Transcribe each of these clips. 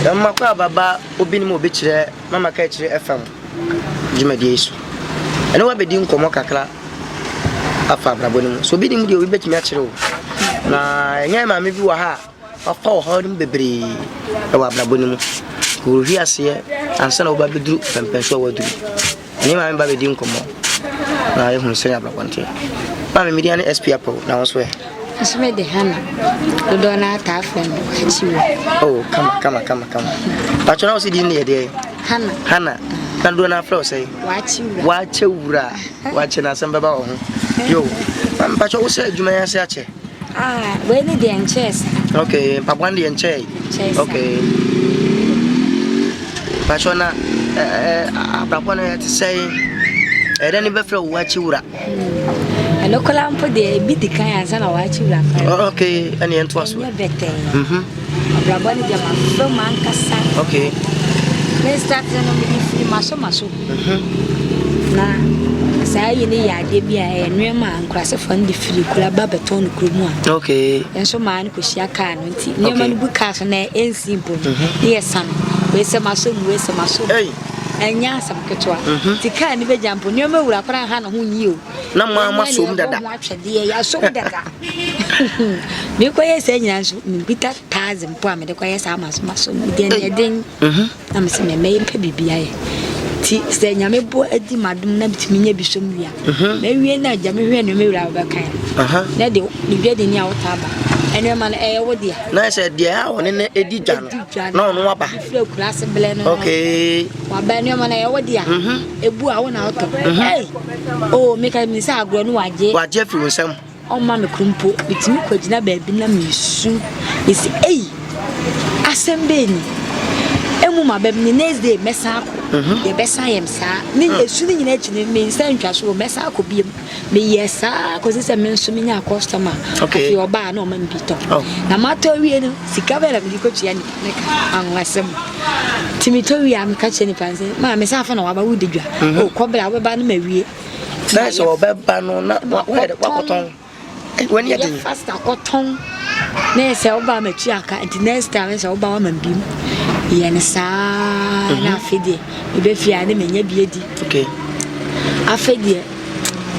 Yɛma kɔ ababa obi ne mu obi kyerɛ Mama Kaakyire FM dwumadie yi so. Ɛne wabɛdi nkɔmmɔ kakra afa abrabɔ no mu. So obi nim deɛ obi bɛtumi akyerɛ o. Na ɛnyɛ maame bi wɔ ha a wafa ɔhaw no mu bebree wɔ abrabɔ no mu. Wɔhwi aseɛ ansa na woba bɛduru pɛmpɛn so a waduru. Ɛne maame ba bɛdi nkɔmmɔ na yɛhunu sɛnea abrabɔ no teɛ. Maame media ne SP Apple na wo nso ɛ? Nso me de Hana dodoɔ no ataa frɛ me Wakyiwa. Oh, kama kama kama kama. Patro na wo si din ne yɛ deɛ? Hana. Hana. Na dodoɔ no afrɛ wo sɛ? Wakyewura. Wakyewura. Wakye na asɛm bɛba wɔ ho. Yo. Mpatro wo sɛ adwuma yi ase akyɛ? Ah, wei ne deɛ nkyɛɛ saa. Okay, mpaboa no deɛ nkyɛɛ. Nkyɛɛ saa. Okay. Mpatro na eh, abrabɔ no ɛte sɛn? Ɛdɛ ne bɛfrɛ wo Wakyewura. Ɛno koraa mpo deɛ ebi di kan ansa na wakye wura kwan. Oh, okay, ɛne yɛn to aso. Ɛnyɛ bɛtɛɛ. Mhm. Abrabɔ no deɛ mafa mu ankasa. Okay. Me start no mede firi maso maso. Mhm. Na saa yi ne yɛ adeɛ bi a ɛyɛ nneɛma a nkurasefoɔ no de firi kura ba bɛtɔn no kurom a. Okay. Nso maa no kɔhyia kaa no nti nneɛma no gu kaa so na ɛnsi mpo no. Mhm. Ne yɛ sa no. Wei sɛ maso mu, wei sɛ maso mu. Hey. Ɛnyɛ asɛm ketewa. Nti kaa no bɛgya mpo, nneɛma wura koraa nha ne ho nyi o. Na mo ara moasom dada. Yɛn ho atwɛdeɛ, yɛasom dada. Mekɔyɛ saa nyinaa nso, mebita taadze mpo a mede kɔyɛ saa maso maso no, deɛ neɛ den. Na mese me mɛyɛ mpɛ biribi ayɛ. Nti sɛ Nyame boa adi m'adom na metumi nya bi som wie a, mawie na agya mehwɛ nneɛma wura a wobɛka no. Na de ne dwadini a wotaa ba, nneɛma no ɛyɛ wo dea. Na sɛ deɛ a ɔne no di dwa no, na ɔno aba. Firi akuraase blɛ no. Okay. Waba nneɛma no ɛyɛ wo dea. Mhm. Ebu a wo na wotɔ. Mhm. Hey! Oh, meka mi sɛ agorɔ no wagye. Wagye afiri wo nsam. Ɔmma me koro mpo. Metumi kɔgyina baabi na mesu. Mesi, ei, asɛm bɛɛ ni. Emu ma bɛm ne next day mɛsan akɔ. Mhm. Yɛbɛsan yɛm saa. Ne mm. esu ne nyinaa akyi no me nsa ntwa so mɛsan akɔ biem. Meyɛɛ saa ara kɔsi sɛ me nso menyaa customer. Okay. Afei ɔbaa na ɔma me bi tɔ. Oh. Na matɔ awie no, sika bɛn na mede kɔtua nipa ne ka? Anwasɛm. Nti metɔ wie a meka kyerɛ nipa no sɛ, maa me sɛ afa na waba wodi dwa. Mm -hmm. Oh, kɔbra wobɛba no mawie. Na sɛ ɔbɛba no na wakɔtɔn. W'ani yɛ den. Yɛ fast akɔtɔn. Na yɛ sɛ ɔba ma tua ka nti next time sɛ ɔba wama bi mu. Yɛ no saa na afei deɛ mebɛ fie a ne menya bi adi. Okay. Afei deɛ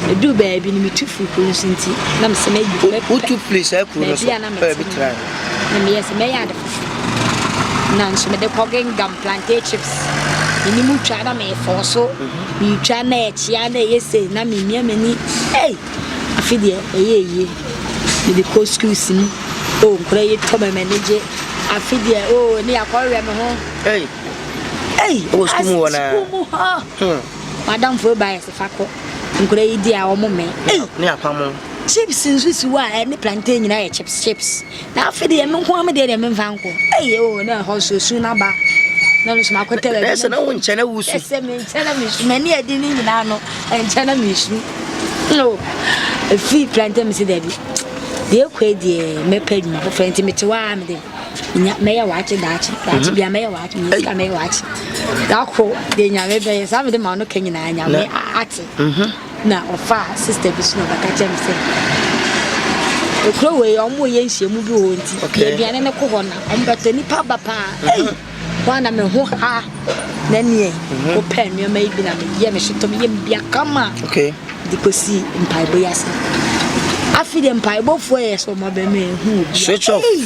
ɛduu baabi no metu firi kuro no so nti na mesɛ mɛyi. Wotu firi saa kuro no so baabi a na mete baabi tra. Na meyɛ sɛ mɛyɛ ade foforɔ. Na nso mede kɔ gengam plantain chips. Menim twa na mefɔɔ so. Metwa na ɛkyea na ɛyɛ sei na memia m'ani. Ei! Afe deɛ ɛyɛ yie. Mede kɔ schools mu. Oh, nkwadaa yi tɔ me m'ani gye. Afe deɛ oh, ne akɔhwɛ me ho. Hey. Hey, Wɔ sukuu mu hɔ naa. Sukuu mu hɔ. Madamfo ba yɛ sɛ fa kɔ. Nkwadaa yi di a wɔn mɛ. Hey. Ne apamo. Chips nso si hɔ a ɛne plantain nyinaa yɛ chips chips. Na afei deɛ me nko ara me deɛ deɛ memfa nkɔ. Ei oh na ɛhɔ nso esu no aba. Na no so makɔtɛ baabi. Na ɛsɛ na wo nkyɛn na wusu. Ɛsɛ me nkyɛn na mesu. M'ani adi ne nyinaa no nkyɛn na mesu. No efi plantain me si dabi. Deɛ ekɔ yi deɛ mɛpɛ adwuma foforɔ nti mete hɔ a mede nya mɛyɛ waakye daakye daakye bia mɛyɛ waakye meyɛ sika mɛyɛ waakye. Dako deɛ nyame bɛyɛ saa mede ma no ka nyinaa nyame ate. Na ɔfaa sister bi so na ɔbɛka kyerɛ me sɛ ekuro wei ɔmo yɛ nhyiamu bi wɔ hɔ nti Okay. aduane no kɔ hɔ na ɔmo bɛtɔ nipa ba paa ei hɔ a na me ho ha na neɛ wopɛ nneɛma yi bi na meyɛ me hyetɔ meyɛ me bia kama Okay. de kɔsi mpaebɔ yi ase afei deɛ mpaebɔfoɔ yɛ sɛ ɔmo abɛma ehu obi a, Switch off. ei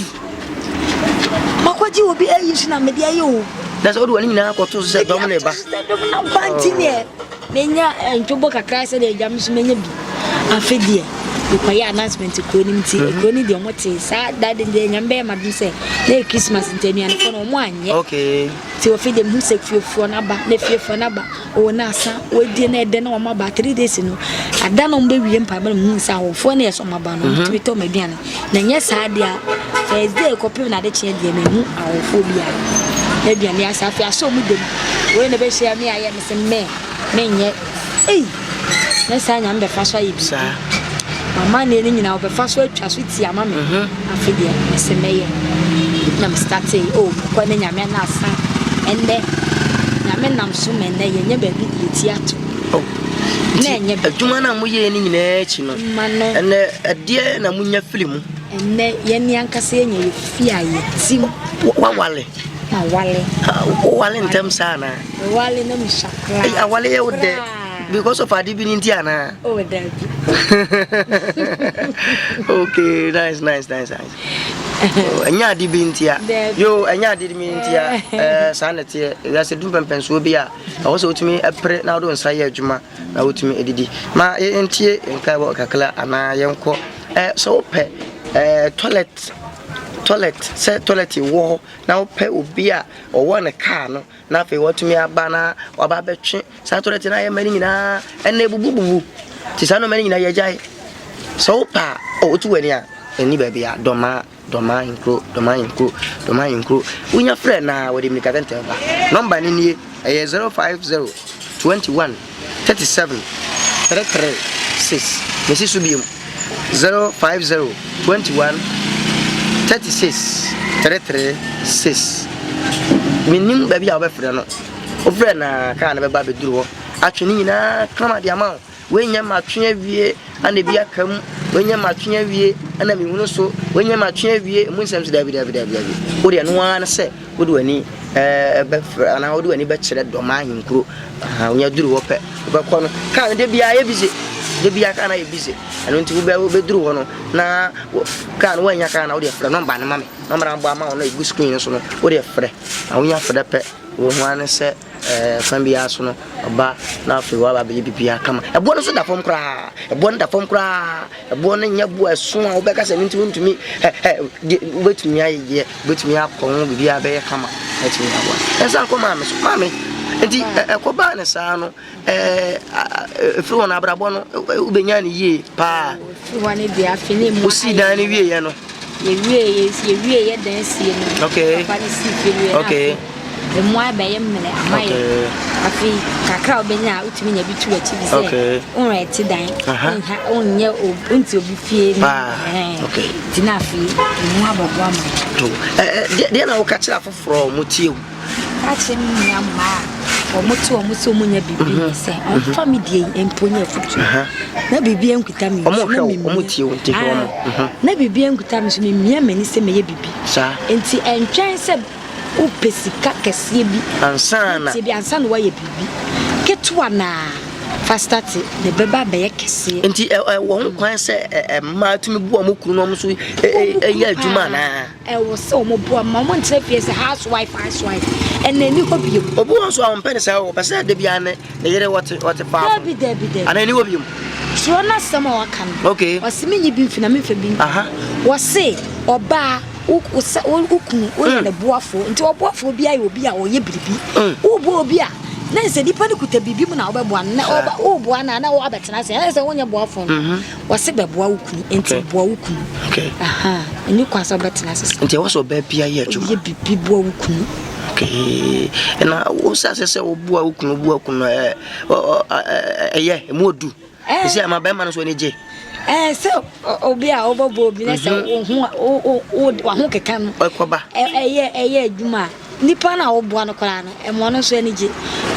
makɔgye obi ayi so na mede ayɛ o Na sɛ wode w'ani nyinaa kɔto so sɛ dɔm na ɛba. sɛ dɔm na ba nti neɛ Menya ntwobɔ kakra sɛdeɛ agya me nso manya bi. Afe deɛ mekɔyɛ announcement kuro no nti mhm. kuro no deɛ ɔmo te saa da de deɛ nyame bɛyɛ madom sɛ na yɛ Christmas nti anuanefoɔ no ɔmo anyɛ. Okay. Nti ɔfe deɛ mehu sɛ fiefoɔ no aba na fiefoɔ no aba ɔwɔ no asa wɔadie na ɛdɛ na ɔmo aba 3 days no ada na ɔmo bɛwie mpaebɔ no mehu sɛ ahɔfoɔ no yɛ sɛ ɔmo aba no ɔmo tumi tɔ ɔmo aduane na nyɛ saa deɛ a first day kɔpem na adekyeɛ deɛ mehu ahɔfoɔ biara na aduane asa afei asɛ ɔmo dɛm wei na bɛhyia me ayɛ me sɛ mɛ menyɛ ei na saa nyame bɛfa so ayɛ biribi mamanneɛ no nyinaa wɔbɛfa so atwa so ti ama me mhm. afei deɛ mesɛ mɛyɛ na mestartee o oh, mekɔ ne nyame na asa ɛnnɛ nyame nam so ma ɛnnɛ yɛnyɛ baabi de yɛti ato oh. na ɛnyɛ adwuma no a moyɛɛ no nyinaa akyi no ɛnɛ ɛdeɛ na monya firi mu ɛnnɛ yɛne ankasa yɛnya yɛfie a yɛtim wawale. Mawale. Ah, wowale ntɛm saa anaa? Mewale na mesua koraa. Awale yɛ wo dɛ because of ade bi ne nti anaa? Oh, dabi. Okay, nice, nice, nice, nice. Oh, ɛnyɛ ade bi ntia. Yo, ɛnyɛ ade bi ntia. Eh, saa na ɛteɛ. Wiase du mpɛmpɛnsoɔ bi a, ɛwɔ sɛ wotumi pere na wode wo nsa yɛ adwuma na wotumi adidi. Ma yɛntie nkaebɔ kakra anaa yɛnkɔ. Eh, sɛ wopɛ eh, toilet toilet sɛ toilet wɔ hɔ na wopɛ obi a ɔwɔ ne kaa no na afei watumi aba na waba abɛtwe saa toilet no ayɛ ma no nyinaa ɛnna ebubububu nti saa nneɛma no nyinaa yɛgyae sɛ wopɛ a wotu w'ani a ɛni baabi a dɔmaa dɔmaa nkuro dɔmaa nkuro dɔmaa nkuro wonya frɛ na wɔde mmirika tɛntɛn ba nɔmba no nie ɛyɛ 050 21 37 33 6 mesi so biom 050 21 36 33 6 Mennim baabi a wobɛfrɛ no. Wofrɛ no a, kaa no bɛba abɛduru hɔ atwe ne nyinaa kama de ama wo. Wei nyɛ matwe awie ana ebi aka mu. Wei nyɛ matwe awie ana mehunu so. Wei nyɛ matwe awie emu nsɛm so daabi daabi daabi daabi. Wo deɛ ɛno ara ne sɛ wode w'ani bɛfrɛ anaa wode w'ani bɛkyerɛ dɔm ahenkuro. Wonya duru hɔ pɛ wobɛkɔ no. Kaa no da biara yɛ busy. Da biara kaa no ayɛ busy. Ɛno nti wobɛduru hɔ no na kaa no woannya kaa no a wode frɛ nɔmba no ma me. Nɔmba no abɔ ama wo no ɛgu screen no so no wode frɛ. Na wonya frɛ pɛ wohu ara ne sɛ ɛɛ kwan biara so no ɔba na afei waba abɛyɛ biribiara kama. Ɛboɔ no nso da fam koraa. Ɛboɔ no da fam koraa. Ɛboɔ no nyɛ boɔ ɛso a wobɛka sɛ ɛno nti wontumi ɛ ɛ deɛ wobɛtumi ayɛ wobɛtumi akɔ ho biribiara bɛyɛ kama atumi aboa. Ɛnsa nkɔ maame so maame nti ɛkɔbaa ne saa no ɛɛ ɛfiri wɔn abrabɔ no wobɛnya ne yie paa. Ɛfiri hɔ no deɛ afei ne mu wosii dan no wieɛ no. Yɛwie yɛwie yɛ dan sie no. Okay. Papa no sii fie no wie. Okay. Emu abɛyɛ mmerɛ ama yɛ. Afei kakra a wobɛnya a wotumi nya bi to akyi bi sɛ wonrɛte dan wonha wonyɛ wonte obi fie no. Nti na afei emu abɛboa ma yɛ. Deɛ na woka kyerɛ afoforɔ a wɔtie wo? Ka kyerɛ me nua mmaa a wɔte wɔn sɛ wɔnya biribi mhm. sɛ ɔmfa me deɛ yi mpo nyɛ afotuo na biribi ankuta me nso na memia ah, na biribi ankuta me nso memia m'ani sɛ mɛyɛ biribi nti ɛntwɛn sɛ Wopɛ sika kɛseɛ bi. Ansa na. Bi ansa na woayɛ biribi. Ketewa na fa starte na ɛbɛba abɛyɛ kɛseɛ. Nti ɛwɔ ho kwan sɛ mmaa tumi boa wɔn kunu na wɔn nso yɛ adwuma anaa? Ɛwɔ sɛ wɔn boa mma wɔn ntena fie sɛ housewife housewife ɛna ɛni hɔ bio. Obi wɔ nso a wɔmpɛ ne saa wɔpɛ sɛ da biara ne ne yere wɔte wɔte faako. Dabi dabi dabi. Anaa ɛni hɔ bio. Twerɛ n'asɛm a waka no. Okay. Ɔse menyi bi mfi na memfa bi nka. Wɔse ɔbaa. Wo wo sɛ wo wo kunu woyɛ mm. ne boafoɔ nti ɔboafoɔ biara yɛ obi a ɔyɛ biribi mm. woboa obi a na sɛ nipa no kuta biribi mu na wobɛboa no na ɔba woboa no a na woabɛtena ase ɛyɛ sɛ wonyɛ boafoɔ no mm-hmm. wɔse bɛboa wo kunu nti boa wo kunu ɛni kwan sɛ wobɛtena ase nti ɛwɔ sɛ ɔbaa bia yɛ adwuma yɛ biribi boa wo kunu na wo sɛ asɛ sɛ woboa wo kunu boa kunu ɛyɛ ɛmu ɔdu Ɛsɛ ama bɛrima no nso ani gye. Ɛɛ sɛ obi a ɔbɛbɔ obi na sɛ mhm. wo ho waho keka no. Ɛkɔba. Ɛyɛ ɛyɛ adwuma a nipa no a woboa no koraa no ɛmoa no nso ani gye.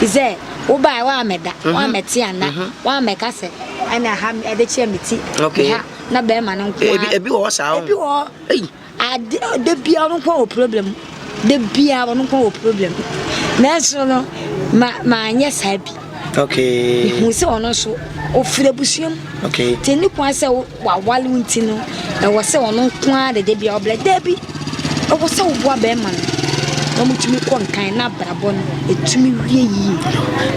Sɛ wobaa woamɛda mhm. woamɛte ana mhm. woamɛka sɛ ɛna ha ɛde kyerɛ me ti. Okay. Ha na bɛrima no nko ara. Ebi wɔ hɔ saa o. Ebi wɔ hɔ. Ade da biara ɔno nko wɔ problem. Da biara ɔno nko wɔ problem. Nanso no ma manyɛ saa bi. Okay. Mehu sɛ ɔno nso ɔfiri abusua mu. Okay. Nti ne kwan sɛ wawale wo nti no ɛwɔ sɛ ɔno nko ara de da biara ɔbrɛ. Dabi ɛwɔ sɛ woboa bɛrima no na motumi kɔ nkan na abrabɔ no ɛtumi wie yie.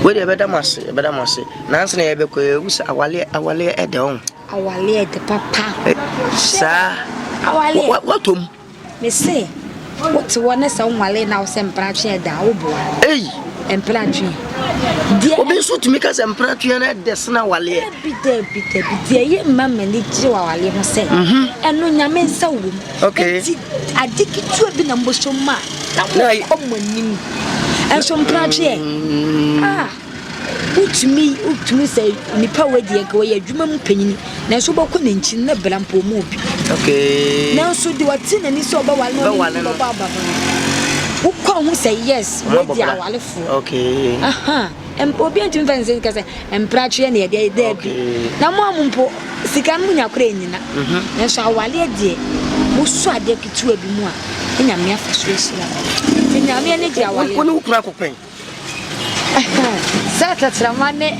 Wei deɛ ɛbɛda mo ase ɛbɛda mo ase. Nansa na yɛbɛkɔ yɛhu sɛ awaleɛ awaleɛ ɛdɛ ɔho. Awaleɛ de papa. Saa. Awaleɛ. Watɔ mu. Me se, wote hɔ ne sɛ wonwale na wo sɛ mpratwe ɛda a, woboa. Ei. Mpratwe. Deɛ. Obi nso tumi ka sɛ mpratwe no ɛdɛ sene awaleɛ. Dabi dabi dabi. Deɛ ɛyɛ mma m'ani gye wɔ awaleɛ ho sɛ. Mhm. Ɛno Nyame nsa wɔ mu. Okay. Enti ade ketewa bi na mobɛsɔ mu a, na mokɔ mo anim. Ɛnso mpratwe. Mm. Ah. Wotumi wotumi sɛ nipa wei deɛ nka ɔyɛ adwuma mu panyin nanso wobɛkɔ ne nkyi no na bra mpo ɔmu obi. Okay. Nanso deɛ ɔte n'ani sɛ ɔbɛwale no ɔne ne bɛbɔ aba ho no wokɔ ho sɛ yes wei deɛ awalefoɔ. Okay. Aha. Obi ntumi mfa nsɛ sika sɛ mpratweɛ na yɛde ayɛ daabi. Na mo a mo mpo sika no mo nya koraa ɛnyina. Mhm. Nanso awaleɛ deɛ mo sɔ adeɛ ketewa bi mu a na Nyame afa so ahyira mo. Nti Nyame ani gye awaleɛ. Wo ne wo kunu akɔpɛn? Sɛ tɛkyerɛma ne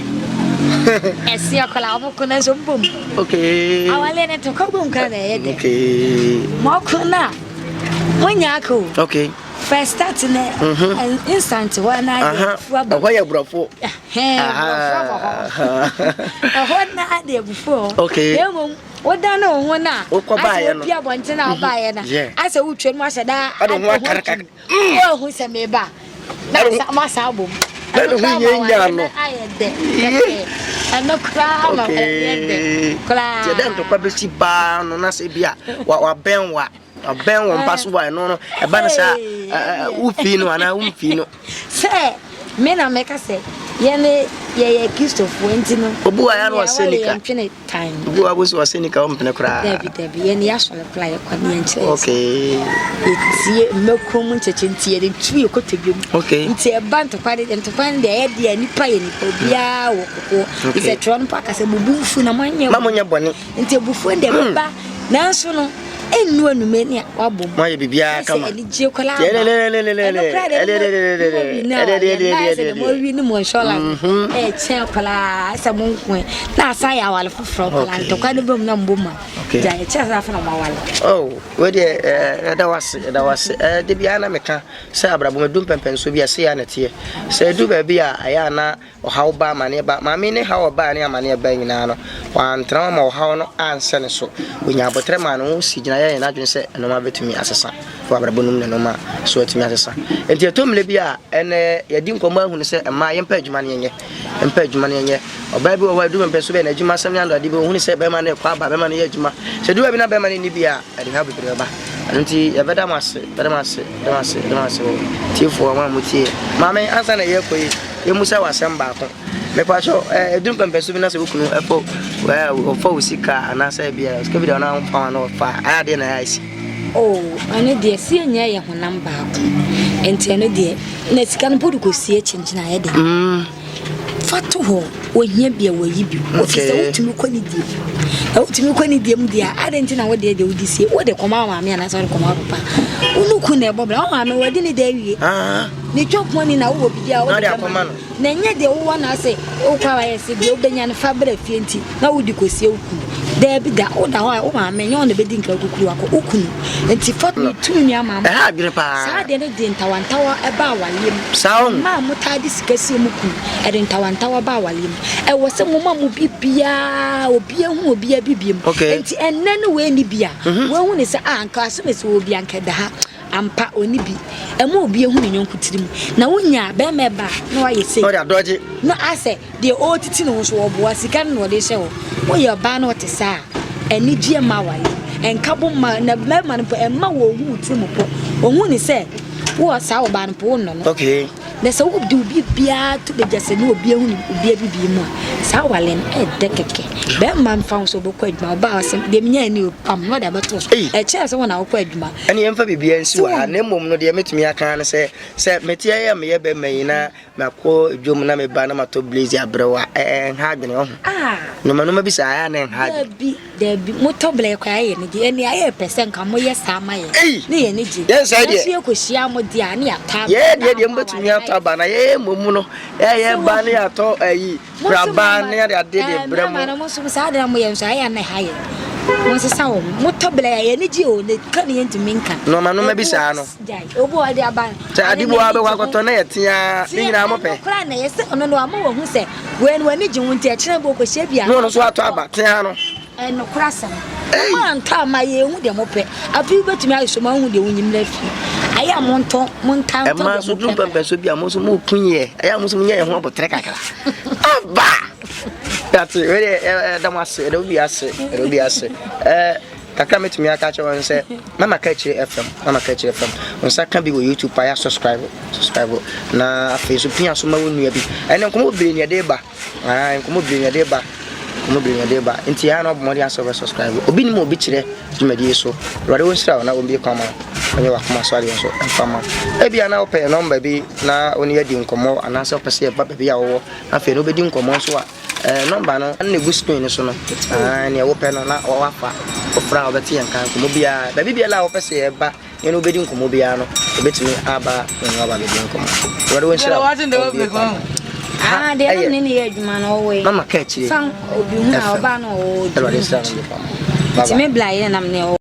ɛse akwadaa ɔmo ko nanso ɔmo bom. Okay. Awaleɛ no ntɔkwa bom koraa na ɛyɛ dɛ. Okay. Mo ako no a mo nya aka o. Okay. First start no instant hɔ na ayɛ abufuo aba. Ɛhɔ yɛ borɔfo. Borɔfo aba hɔ. Ɛhɔ na ade abufuo hɔ. Okay. Na mmom wodane wo ho no a asɛ wopie abɔnten a wobaeɛ no asɛ wotwa mu ahyɛ daa ade ho akara kakra. Woahu sɛ meba na masa abom. Na ne ho nyɛ nya no. Ayɛ dɛ. Ɛno koraa ma ɛyɛ dɛ koraa. Deɛ dɛ ntɔkwa bɛsi baa no na sɛ bi a wabɛn wa. Ɔbɛn wɔn mpa so wa ɛno no ɛba no saa wofii no anaa womfii no. Sɛ me na mɛka sɛ yɛne yɛyɛ Kristofoɔ nti no. Obi wa ya no ɔsɛ nika. Yɛntwene tan. Obi wa bosi ɔsɛ nika ɔmpene koraa. Dabi dabi yɛne yɛasɔre koraa yɛkɔ ne yɛnkyerɛ. Okay. Yɛtie mmɛkuo mu nkyɛkyɛ nti yɛde tu yɛ kotodwe mu. Okay. Nti ɛba ntɔkwa de ntɔkwa no deɛ ɛyɛ deɛ nipa yɛ nipa obiara wɔ kokoɔ. Okay. Sɛ twerɛ no mpo aka sɛ mo bo mfu na moanyɛ. Ma monyɛ bɔne. Nti abufuo no deɛ ɛbɛba nanso no ɛnnu anume ne wabɔ mu. Moayɛ biribiara kama. Sɛ anigye koraa ba. Ɛno koraa deɛ mo wi ne awareɛ no ayɛ sɛ deɛ mo wi ne mo insurance ɛkyɛn koraa sɛ mo nko na asan yɛ aware foforɔ koraa ntɔkwa no bam na mbɔ mu a gya ɛkyɛn sɛ afei na mo aware. Oh, wei deɛ ɛda wase ɛda wase ɛɛ de biara na meka sɛ abrabɔ mu edu mpɛmpɛnso bi a se yɛ na ɛteɛ sɛ edu baabi a ɛyɛ ana Ɔhaw ba, amaneɛ ba. Maame ne haw a ɔbaeɛ ne amaneɛ a ɛbaeɛ nyinaa no, wantena hɔ ma ɔhaw no ansɛ ne so. Ɔnyaa aboterɛ maa ne ho sii gyinaeɛ yɛɛ n'adwene sɛ nnoɔma bɛtumi asesa wɔ abrabɔ no mu na nnoɔma nso atumi asesa. Enti ɛtɔ mmerɛ bi a, ɛnɛ yɛadi nkɔmmɔ ahunu sɛ mmaa yɛmpɛ adwuma no yɛnyɛ. Yɛmpɛ adwuma no yɛnyɛ. Ɔbaa bi wɔ hɔ a ɛduru mpɛn so bɛyɛ n'adwuma asɛm ne adeade bi, ɔhunu sɛ bɛrima no rekɔ aba, bɛrima no yɛ adwuma. Sɛ ɛduru baabi na bɛrima no nni bi a, ɛde haw bebree bɛba. Ɛno nti yɛbɛda mo ase, bɛda mo ase, bɛda mo ase, bɛda mo ase wɔ tiefoɔ wɔn a motie. Maame, ansa na yɛrekɔ yi, yɛmmisa wo asɛm baako. Mepakyɛw, ɛduru mpɛmpɛso bi na sɛ wo kunu ɛfɔ ɔfa wo sika anaasɛ bia sika bi da ɔno amfa wa na ɔfa a, ayɛ adeɛ na ɛyɛ asi. Oh, ɛno deɛ sɛ yɛn nyinaa yɛ honam baako. Nti ɛno deɛ, na sika no mpo de kɔsie kyenkyen ayɛ den. Mm. Fa to hɔ, ohia bi a wayi bi. Ofi sɛ wotumi kɔ ne die mu. Na wotumi kɔ ne die mu deɛ a, adɛn nti na wo deɛ deɛ wode sie? Wode kɔma wo maame anaasɛ wode kɔma wo papa? Wo ne kun na ɛbɔ bra. Wo maame wadi ne da awie. Ah. Ne twa pɔn ni na wowɔ biribi a wode bɛma no. Na ɛnyɛ deɛ wowɔ na asɛ wokɔ a wayɛ sɛ deɛ wobɛnya no fa bra fie nti na wode kɔsie wo kunu. Daabi da, woda hɔ a wo maame nyɛ wo na bɛdi nka kukuru akɔ wo kunu. Nti fa tumi nua maame. Ɛha adwene paa. Saa deɛ no de ntawantawa ɛba awareɛ mu. Saa o. Mmaa a motaa de sika sie mo kunu, ɛde ntawantawa ba awareɛ mu. Ɛwɔ sɛ moma mo biribiara, obiara hu obiara bibie mu. Okay. Nti ɛnnɛ no wei nni bi a, wahu ne sɛ ah anka asɛm asi wɔ bi anka ɛda ha. Ampa, ɔnni bi. Ɛma obiara hu ne yɔnko tirim. Na wonya a, bɛrima ɛba a, na wayɛ sei. Na ɔde adɔgye. Na asɛ deɛ ɔretiti ne ho so ɔboa, sika no na ɔde hyɛ hɔ. Woyɛ ɔbaa na ɔte saa a, anigyeɛ mma awareɛ mu. Nkabom mma, na mmarima no mpo, ɛmma wɔnhu wo tirim pɔ. Wɔhu ne sɛ, wo saa ɔbaa no mpo, wonnɔ no. Okay. Na sɛ wode wo biribiara to badwa sɛ ne obi ahu ne obi abibie mu a, saa awale no ɛdɛ kɛkɛ. Bɛrima mfa ho sɛ wobɛkɔ adwuma, ɔbaa ɔsɛ deɛ menya ni o, pam na ɔde abɛto so. Ɛkyerɛ sɛ wo na wokɔ adwuma. Ɛne yɛmfa biribiara nsi wɔ ha, na mmom no deɛ mɛtumi aka ne sɛ, sɛ mete ayɛ a meyɛ bɛrima yi na makɔ dwom na meba na matɔ blaze abrɛ wo a, ɛnha adwene ɔho. Nnoɔma nnoɔma bi saa ɛyɛ a na ɛnha adwene. Dabi. Dabi, motɔ blɛ koraa yɛ anigye. Ɛnde ayɛ pɛ sɛ nka moyɛ saa ma yɛn. Ei! Ne yɛn ani gye. Yɛn sɛe deɛ. Nanso yɛkɔhyia mo deɛ a, ne yɛatɔ aba. Yɛn deɛ deɛ mobɛtumi atɔ aba na yɛn mmom no, yɛyɛ ba ne yɛatɔ ayi, braba ne yɛde ade de brɛ mo. Mmarima no, mo nso saa deɛ na moyɛ nso ayɛ a na ɛha yɛn. Monsesa wɔn ho. Motɔ blɛ a, yɛn ani gye o, na ka ne yɛntumi nka. Nnoɔma nnoɔma bi saa no. Gyae, obi wɔ hɔ de aba. Sɛ ade bi wɔ hɔ a wobɛkɔ akɔtɔ na yɛte ara, ne nyinaa mopɛ. Ɛno koraa na ɛyɛ sɛ ɔno no ama wahu sɛ wei no w'ani gye ho nti ɛkyena bi ɔkɔhyia bi a. Na ɔno nso atɔ aba tea no. Ɛyɛ nokorɛ asɛm. Mo antɔ amma yɛnhu deɛ mopɛ. Afei wobɛtumi ayɛ so ma wohu deɛ wonyim no afie. Ayɛ a montɔ, montaa ntɔ deɛ mopɛ. Ɛma nso duru mpɛmpɛnso bi a mo nso moku yɛ. Ɛyɛ a mo nso monyɛ yɛn ho aboterɛ kakra. Aba! Yɛate, wei deɛ ɛda mo ase, ɛda obi ase, ɛda obi ase. Ɛɛ kakra mɛtumi aka akyerɛ wɔn sɛ Mama Kakyire FM, Mama Kakyire FM. Wo nsa ka bi wɔ YouTube pa yɛ subscribe, subscribe. Na afei nso pia so ma wo nua bi. Ɛnɛ nkɔmmɔ bebree na yɛde ba. Ah, nkɔmmɔ bebree na yɛde ba. Nkɔmmɔ bebree na yɛde ba. Nti ya na ɔbɔ mmɔden asɛ wobɛ subscribe. Obi nim obi kyerɛ dwumadie so. Awurade wo nhyira wo na wɔmbie kwan ma wo. Ɔnyɛ w'akoma so adeɛ nso mfa mma wo. Ebia na wopɛ yɛn nɔmba bi na wo ne yɛadi nkɔmmɔ anaasɛ wopɛ sɛ yɛba baabi a wowɔ na afei no wobɛdi nkɔmmɔ nso a, eh, nɔmba no na ɛgu screen no so no. Ah, nea wopɛ no na wafa. Wofrɛ a wobɛte yɛn nka nkɔmmɔ biara. Baabi biara a wopɛ sɛ yɛba ne no wobɛdi nkɔmmɔ biara no, yɛbɛtumi aba ne no aba bɛdi nkɔmmɔ. Awurade wo nhyira wo. Kwan. Ah, deɛ na ne ne yɛ adwuma no ɔwɔ yi. Mama ka akyire. Fa obi hu a ɔbaa no ɔwɔ. Awurade nhyira no. Nti me bla yɛ nam ne ɔwɔ.